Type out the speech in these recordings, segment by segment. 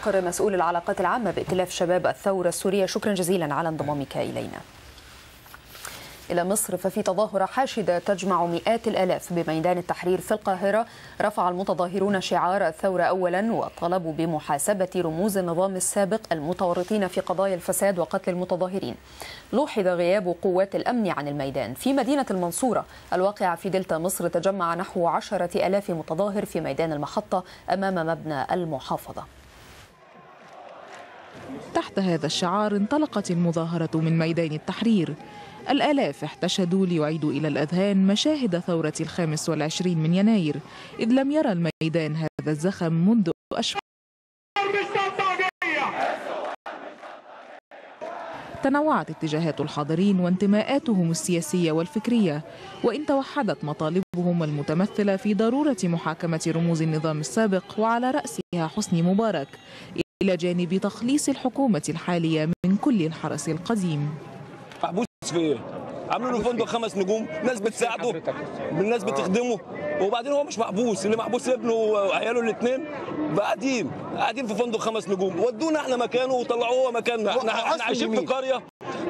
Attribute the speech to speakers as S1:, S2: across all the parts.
S1: صقر مسؤول العلاقات العامة بائتلاف شباب الثورة السورية، شكرا جزيلا على انضمامك إلينا. إلى مصر، ففي تظاهرة حاشدة تجمع مئات الآلاف بميدان التحرير في القاهرة، رفع المتظاهرون شعار الثورة أولا وطلبوا بمحاسبة رموز النظام السابق المتورطين في قضايا الفساد وقتل المتظاهرين. لوحظ غياب قوات الأمن عن الميدان. في مدينة المنصورة الواقعة في دلتا مصر، تجمع نحو 10,000 متظاهر في ميدان المحطة أمام مبنى المحافظة.
S2: تحت هذا الشعار انطلقت المظاهرة من ميدان التحرير. الآلاف احتشدوا ليعيدوا إلى الأذهان مشاهد ثورة 25 من يناير، إذ لم يرى الميدان هذا الزخم منذ أشهر. تنوعت اتجاهات الحاضرين وانتماءاتهم السياسية والفكرية، وإن توحدت مطالبهم المتمثلة في ضرورة محاكمة رموز النظام السابق وعلى رأسها حسني مبارك، إلى جانب تخليص الحكومة الحالية من كل الحرس القديم.
S3: محبوس في ايه؟ عاملين له فندق 5 نجوم، ناس بتساعده، الناس بتخدمه، وبعدين هو مش محبوس، اللي محبوس ابنه وعياله الاثنين قاعدين في فندق 5 نجوم، ودونا احنا مكانه وطلعوه هو مكاننا، احنا عايشين في قريه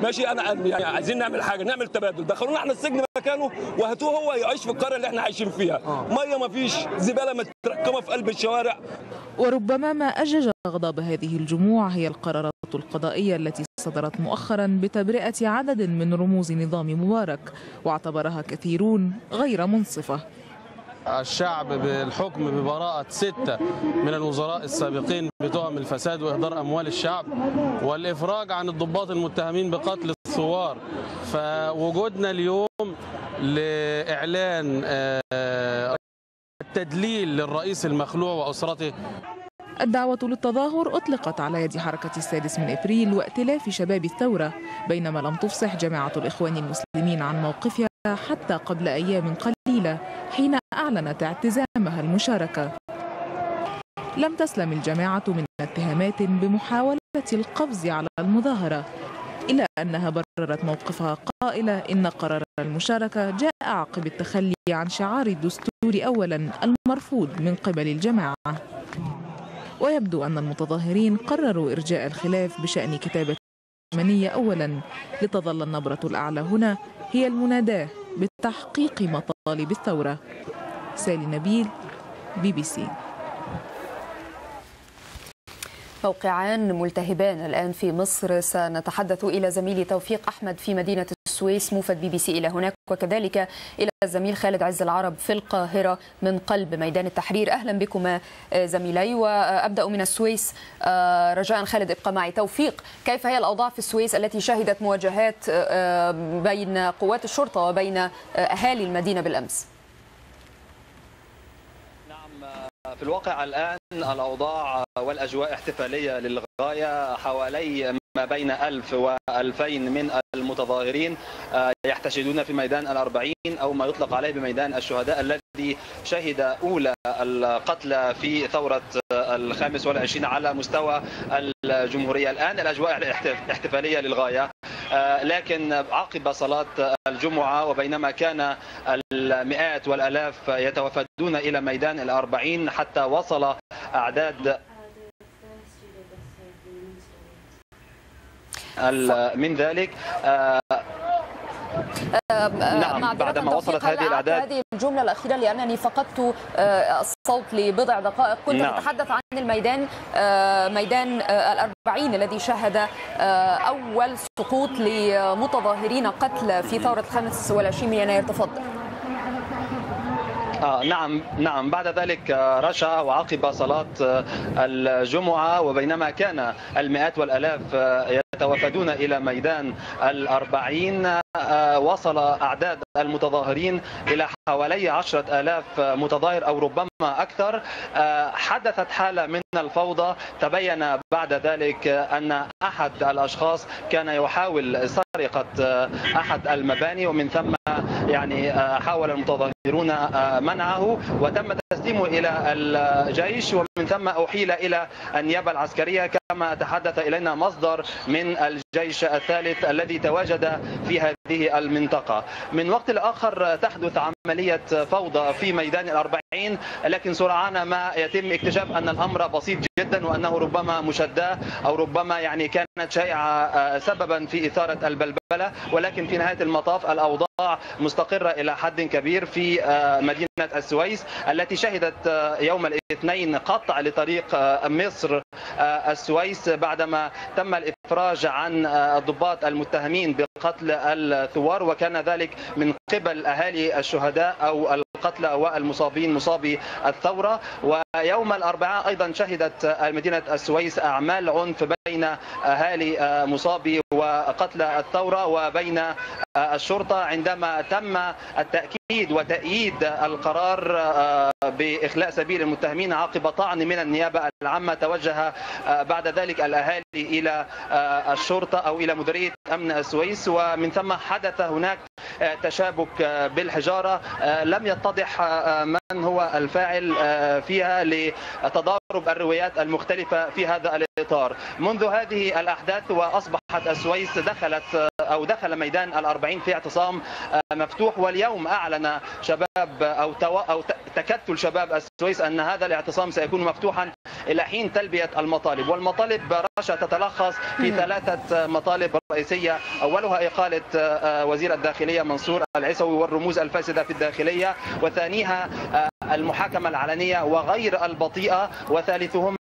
S3: ماشي، انا يعني عايزين نعمل حاجه، نعمل تبادل، دخلونا احنا السجن مكانه وهاتوه هو يعيش في القريه اللي احنا عايشين فيها، ميه ما فيش، زباله متركمه في قلب الشوارع.
S2: وربما ما أجج غضب هذه الجموع هي القرارات القضائية التي صدرت مؤخرا بتبرئة عدد من رموز نظام مبارك، واعتبرها كثيرون غير منصفة.
S4: الشعب بالحكم ببراءة 6 من الوزراء السابقين بتهم الفساد وإهدار أموال الشعب، والإفراج عن الضباط المتهمين بقتل الثوار. فوجودنا اليوم لإعلان التدليل للرئيس المخلوع وأسرته.
S2: الدعوة للتظاهر أطلقت على يد حركة 6 من إبريل وائتلاف شباب الثورة، بينما لم تفصح جماعة الإخوان المسلمين عن موقفها حتى قبل أيام قليلة حين أعلنت اعتزامها المشاركة. لم تسلم الجماعة من اتهامات بمحاولة القفز على المظاهرة، إلا أنها بررت موقفها قائلة إن قرار المشاركة جاء عقب التخلي عن شعار الدستور أولا المرفوض من قبل الجماعة. ويبدو أن المتظاهرين قرروا إرجاء الخلاف بشأن كتابة الرحمانية أولا، لتظل النبرة الأعلى هنا هي المناداة بتحقيق مطالب الثورة. سالي نبيل، BBC.
S1: موقعان ملتهبان الآن في مصر، سنتحدث إلى زميلي توفيق أحمد في مدينة السويس موفد BBC إلى هناك، وكذلك إلى الزميل خالد عز العرب في القاهرة من قلب ميدان التحرير. أهلا بكما زميلي، وأبدأ من السويس. رجاء خالد ابقى معي. توفيق، كيف هي الأوضاع في السويس التي شهدت مواجهات بين قوات الشرطة وبين أهالي المدينة بالأمس؟
S5: في الواقع الآن الأوضاع والأجواء احتفالية للغاية. حوالي ما بين 1000 و2000 من المتظاهرين يحتشدون في ميدان ال40 أو ما يطلق عليه بميدان الشهداء، الذي شهد أولى القتلى في ثورة 25 على مستوى الجمهورية. الآن الأجواء احتفالية للغاية، لكن عقب صلاة الجمعة وبينما كان المئات والآلاف يتوافدون إلى ميدان ال40 حتى وصل أعداد من ذلك.
S1: نعم، بعدما وصلت هذه الأعداد. هذه الجملة الأخيرة لأنني فقدت الصوت لبضع دقائق. كنت أتحدث عن الميدان، ميدان ال40 الذي شهد أول سقوط لمتظاهرين قتلى في ثورة 25 من يناير. تفضل.
S5: نعم بعد ذلك رشا وعقب صلاة الجمعة وبينما كان المئات والآلاف يتوافدون إلى ميدان ال40 وصل أعداد المتظاهرين إلى حوالي 10,000 متظاهر أو ربما أكثر. حدثت حالة من الفوضى. تبين بعد ذلك أن أحد الأشخاص كان يحاول سرقة أحد المباني، ومن ثم حاول المتظاهرون منعه، وتم تسليمه إلى الجيش ومن ثم أحيل إلى النيابة العسكرية كما تحدث إلينا مصدر من الجيش الثالث الذي تواجد في هذه المنطقة. من وقت لآخر تحدث عملية فوضى في ميدان الأربعين، لكن سرعان ما يتم اكتشاف أن الأمر بسيط جدا وأنه ربما مشادة أو ربما كانت شائعة سببا في إثارة البلبلة، ولكن في نهاية المطاف الأوضاع مستقرة إلى حد كبير في مدينة السويس التي شهدت يوم الاثنين قطع لطريق مصر السويس بعدما تم الإفراج عن الضباط المتهمين بقتل الثوار، وكان ذلك من قبل أهالي الشهداء أو القتلى والمصابين مصابي الثورة. ويوم الأربعاء أيضا شهدت مدينة السويس أعمال عنف بين أهالي مصابي وقتلى الثورة وبين الشرطة عندما تم التأكيد وتأييد القرار بإخلاء سبيل المتهمين عقب طعن من النيابة العامة. توجه بعد ذلك الأهالي إلى الشرطة أو إلى مديرية أمن السويس، ومن ثم حدث هناك تشابك بالحجارة. لم يتضح من هو الفاعل فيها لتضارب الروايات المختلفة في هذا الإطار. منذ هذه الأحداث وأصبحت السويس دخل ميدان الأربعين في اعتصام مفتوح، واليوم أعلن شباب أو تكتل شباب السويس أن هذا الاعتصام سيكون مفتوحا إلى حين تلبية المطالب. والمطالب رشا تتلخص في ثلاثة مطالب رئيسية، أولها إقالة وزير الداخلية منصور العيسوي والرموز الفاسدة في الداخلية، وثانيها المحاكمة العلنية وغير البطيئة، وثالثهما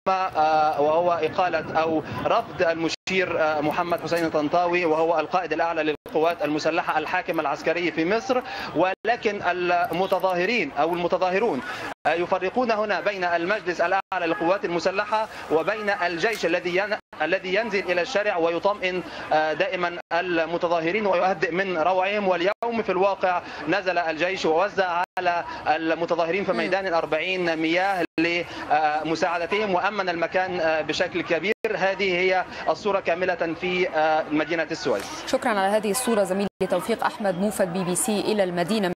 S5: وهو إقالة أو رفض المشير محمد حسين طنطاوي وهو القائد الأعلى للقوات المسلحة الحاكم العسكري في مصر. ولكن المتظاهرين أو المتظاهرون يفرقون هنا بين المجلس الأعلى للقوات المسلحة وبين الجيش الذي ينزل إلى الشارع ويطمئن دائما المتظاهرين ويهدئ من روعهم. واليوم في الواقع نزل الجيش ووزع على المتظاهرين في ميدان الأربعين مياه لمساعدتهم وأمن المكان بشكل كبير. هذه هي الصورة كاملة في مدينة السويس.
S1: شكرا على هذه الصورة زميلي توفيق أحمد موفد BBC إلى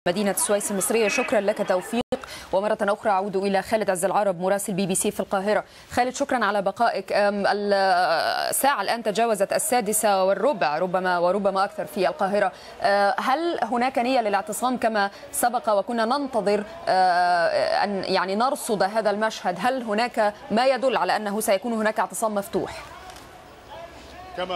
S1: مدينة السويس المصرية. شكرا لك توفيق. ومرة أخرى أعود إلى خالد عز العرب مراسل BBC في القاهرة. خالد شكرا على بقائك. الساعة الآن تجاوزت 6:15 وربما أكثر في القاهرة. هل هناك نية للاعتصام كما سبق وكنا ننتظر أن نرصد هذا المشهد؟ هل هناك ما يدل على أنه سيكون هناك اعتصام مفتوح؟
S6: كما